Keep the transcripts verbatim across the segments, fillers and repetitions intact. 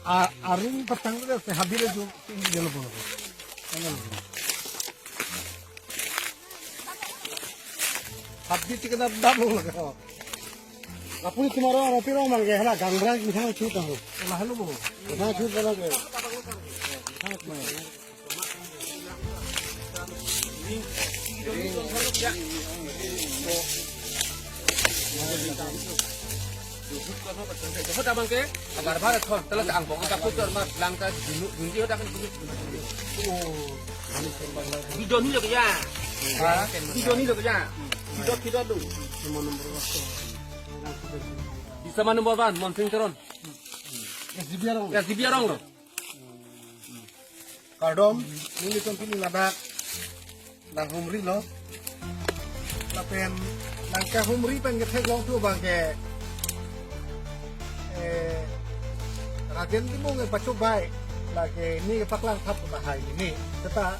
A, aring patang le se habire jo tinggi jalo bono. Habire tikna dam lo lagi. Apuni tumaro aropi rong mangke hala gangrang kisang chu tahu. Lah lo bo. Kisang chu lagi. Video ni lo ya. Video ni lo ya. Video, video tu. Di sama number one, Monsing Teron. S D B arong. S D B arong lo. Kardom, nelitum pini ladak nanghumri lo. Lapen nangkahumri pen ketheklong thu abangke, eh, Rajen Timung ke pachobai lake ne kepaklang thap tahai ne. Seta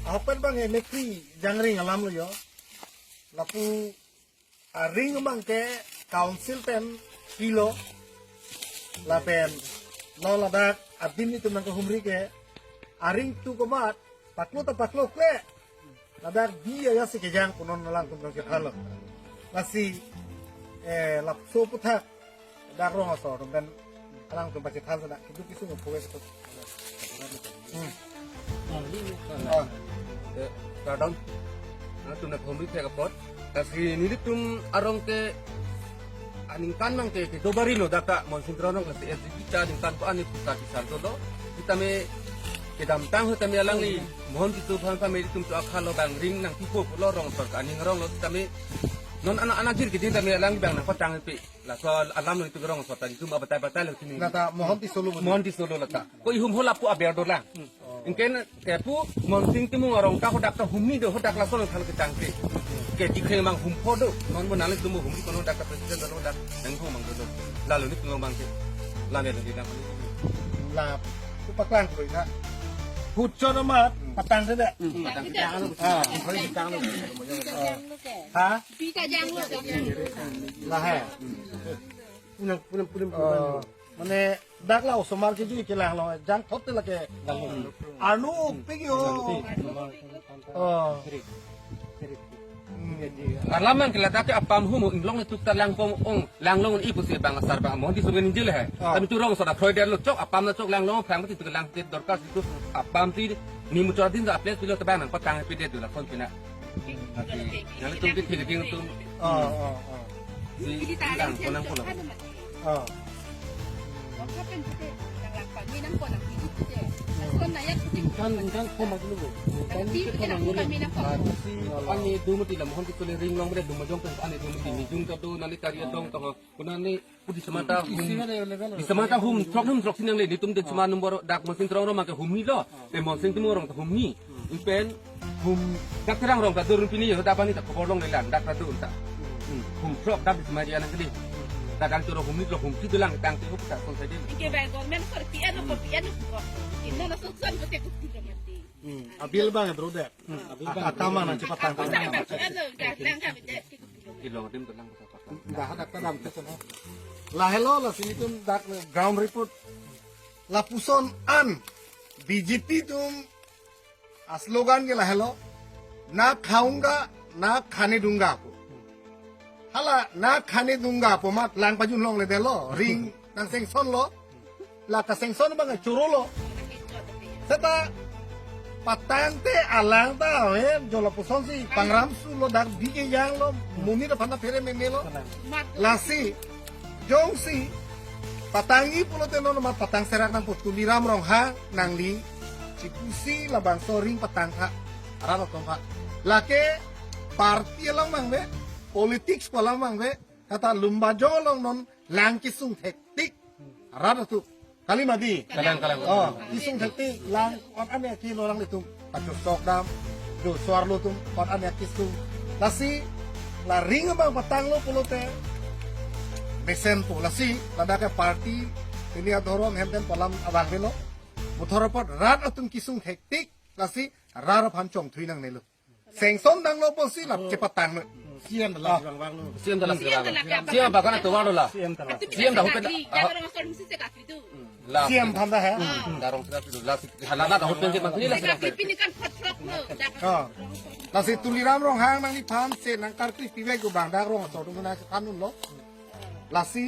ahok pen abangke mekri jangring alam lo yo. Lapu aring abangke council pen pilo, lapen lo ladak adim nelitum nangkahumri ke aring tu komat paklo ta paklo kle, ladak bi aya si kejang pu non alangtum nangkethanlo. Lasi, eh, lapuson aputhak dak rong asor atum pen alangtum pachethan sana, keduk kesung apoke ketok. Hmm. Ah. Eh, kardom. Nangtum nanghumri thek apot. Lasi nelitum arong ke aningkan abangke kedo bari lo dak ta Monsing Teron arong, lasi S D B ta aningkan ko ani puta kisar dolo. Sitame kedamtang sitame alangli Mohon Tisso aphan pame nelitum tu akhalo bang ring nangpipo pulo rong asor ke aning arong lo, sitame non anak anak jir kejin tame alang bang nangpatangpi. Laso alam lo itum rong asor ta itum abatai batai lo sini. Lata Mohon Tisso lo. Mohon Tisso lo lata. Ko ihum ho lapu aber dolang. Ingken kepu Monsing Timung arong ta hadak ta humni do, hadak laso nang thal ketangte. Ke dikhe mang humpho do. Non mo nangli tum humni kono dak ta president lo dak nang ho mang do. Lalu nelitum abangke. Lalu nelitum abangke. La, tu paklang koi na. Huchon amat patang saja. Patang saja. Ah. Ha? Lahai. Punang, punang, punang, punang. Oh, mane dak la osomar kejui kelang lo, jangthot te lake. Arnu pik yo. Oh. Alam abangke ladak ke apam hum inglong itu ta langpon ong, langlong ipusi bang asar bang Mohon Tisso ningje le hai. Oh. Tame tu rong asor ta throi der lo chok, apam na chok langlong phrang ti tu lang ti dorkar situ apam ti ni muchor din ta aples pilo ta bang nangpatangpi det do lason pina. Nanglitum ke thik thik tum. Oh, oh, oh. Si lang konang konang. Oh. Kan, kan ko maglu. Kan ke ko maglu. Si ani dum ti la Mohon Tisso le ring long bre dum jong kan ani dum ti ni dum ta do nali kari dong tong. Kuna ni pu di semata hum. Di semata hum, throk hum, throk sinang le, nelitum di sema number dak Monsing Teron arong abangke humni lo. Te Monsing Timung arong ta humni. Ingpen hum dak terang arong ta dur pini yo, dak pani ta khobor longle lang, dak ta dur ta. Hmm, hum throk dak di sema dia nang kedi. Dak kan choro humni lo hum si dolang tang te hup ta konsai di. Ingke bang government kor P N O, kor P N O kor. Ingno na suksan ko te kuk ti mati. Hmm, abil bang bro dek. Hmm, abil bang. Atama nang cepat tang. Kor P N O, dak lang kami dek. Ilong adim dolang. Dah dak ta dam te sana. Lahelo lasi nelitum dak ground report. Lapuson an B J P atum aslogan ke lahelo. Na khaunga, na khane dunga pu. Hala na khane dunga pu amat lang pajun longle det lo. Ring nang sanction lo. La ka sanction abang choro lo. Seta patang te alang ta, eh, jo lapuson si pangram su lo dak bi kejang lo, monit aphan ta phere meme lo. Lasi, jongsi patangji pulote non amat patang serak nangpo, Tuliram Ronghang nangli chipusi labangso ring patang tha, arat atum tha. Lake party alam abang ave, politics pu alam abang ave, kata Lumbajong along non lang kesung thektik. Arat atum. Kali mati. Kalang, kalang. Oh, kesung thektik lang ot ane kilo lang itum. Pachosok dam. Jo suar lo atum ot ane kesung. Lasi la ring abang patanglo pulote mesenpo. Lasi ladak ke party pini adhorom hemten pu alam abang avelo. Muthor apot rat atum kesung thektik. Lasi rat aphan chongthui nangnelo. Sanction danglo pusi lap chepatang lo. C M ta la, ah, vang vang lo. C M ta la, C M ta la, C M abang ke nangtovang lo la. C M ta la. C M ta ahut pen, ah, C M aphan ta he. Hmm, la rong sira pidu la si, hala la ahut pen ke mati la sira. Pini kan phot phot lo. Ah. Lasi Tuliram Ronghang nangliphan se nangkarkli pivek gu abang dak rong asor atum nangchethan unlo. Lasi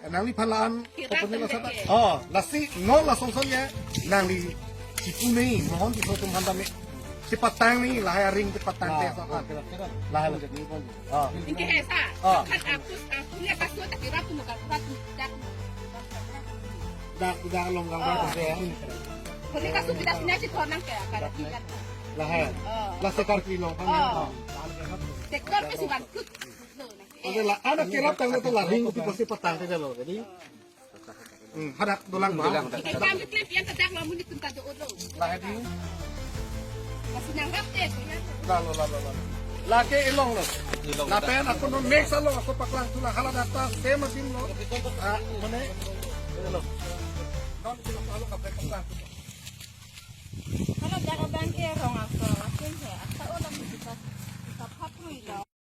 nangliphan la-an, Kirap open la tangte sata. Oh, lasi non lason son ya nangli chipu ni mohon di sotum handa me. Chepatang ni lahai aring chepatang te. Ah, sokan. Lahai lo. Ah. Ingke he sa. Ah. Kan aku, aku ni kasu tak kirap tu, muka kurat tu, dak tu. Dak, dak long gang. Ah. Dak tu ya. Kone kasu kita punya si thornang ke, karat ikan. Lahai. Ah. Lahai karkli long kan. Ah. Sektor pe sukan kut. Oke, la-an kirap tangte la ring kopi pasi patang te lo. Jadi, hmm, hadak dolang ba. Dolang, dolang. Ikam iklim pian tedak lamun itum ta do lo. Lahai di. Masih nanggap deh, ya. La lo, la lo, la lo. Lake ilong lo. Ilong. Lapen aku non next along aku paklang tu la hala data same adim lo. Ah, mane. Lo. Non kita kalau kape paklang.